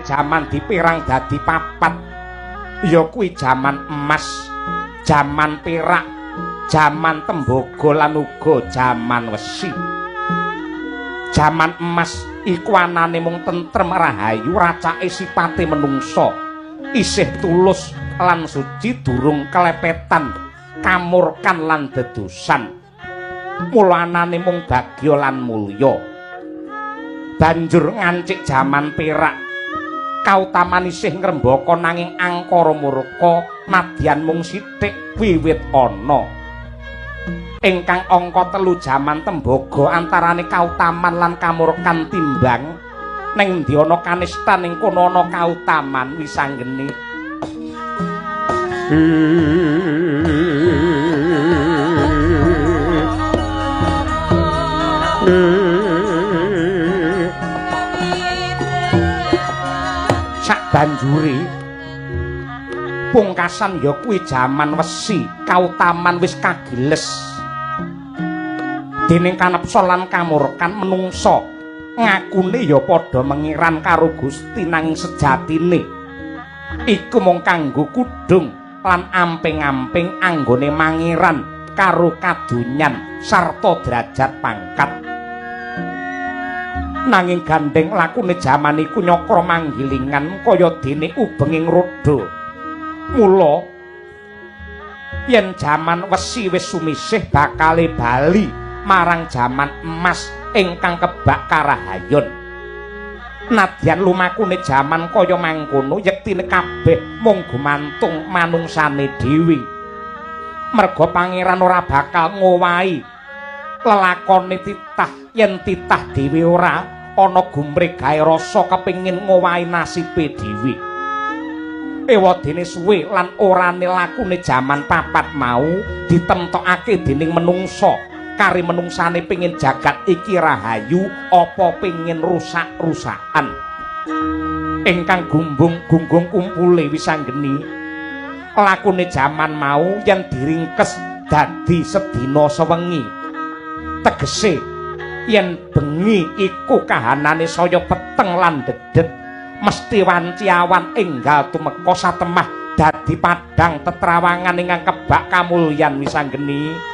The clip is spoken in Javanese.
jaman dipirang dadi papat, ya kuwi jaman emas, jaman perak, jaman tembaga lan uga jaman wesi. Jaman emas iku anane mung tentrem rahayu, racake sipate menungsa isih tulus lan suci, durung kelepetan kamurkan lan dedosan. Mula anane mung bagya lan mulya. Banjur ngancik jaman perak, kautaman isih ngrembaka nanging angkara murka nadyan mung sithik wiwit ana. Ingkang angka 3 jaman tembaga, antarane kautaman lan kamurkan timbang. Ning endi ana kanistan ing kono ana kautaman wisanggeni. Sak banjure pungkasan ya kuwi jaman wesi, kautaman wis kagiles dening kanepsa lan kamurkan. Menungsa ngakune ya padha mengiran karo Gusti, nanging sejatine iku mung kanggo kudung lan amping-amping anggone mangiran karo kadonyan sarta derajat pangkat. Nanging gandeng lakune jaman iku nyakra manggilingan kaya dene ubenging roda. Mula yen jaman wesi wis sumisih bakale bali marang jaman emas ingkang kebak karahayon. Nadyan lumakune jaman kaya mangkono, yektine kabeh mung gumantung manungsane dhewe. Merga pangeran ora bakal ngowahi lelakone titah yen titah dhewe ora ana gumre gawe rasa kepengin ngowahi nasibe dhewe. Ewadene suwe lan orane lakune jaman papat mau ditemtokake dening menungsa. Kari menungsane pengin jagat iki rahayu apa pengin rusak-rusakan. Ingkang gumbung gunggung kumpule wisanggeni, lakune jaman mau yen diringkes dadi sedina sewengi. Tegese yen bengi iku kahanane saya peteng lan dedet, mesti wanci awan enggal tumeka satemah dadi padhang tetrawangan ingkang kebak kamulyan wisanggeni.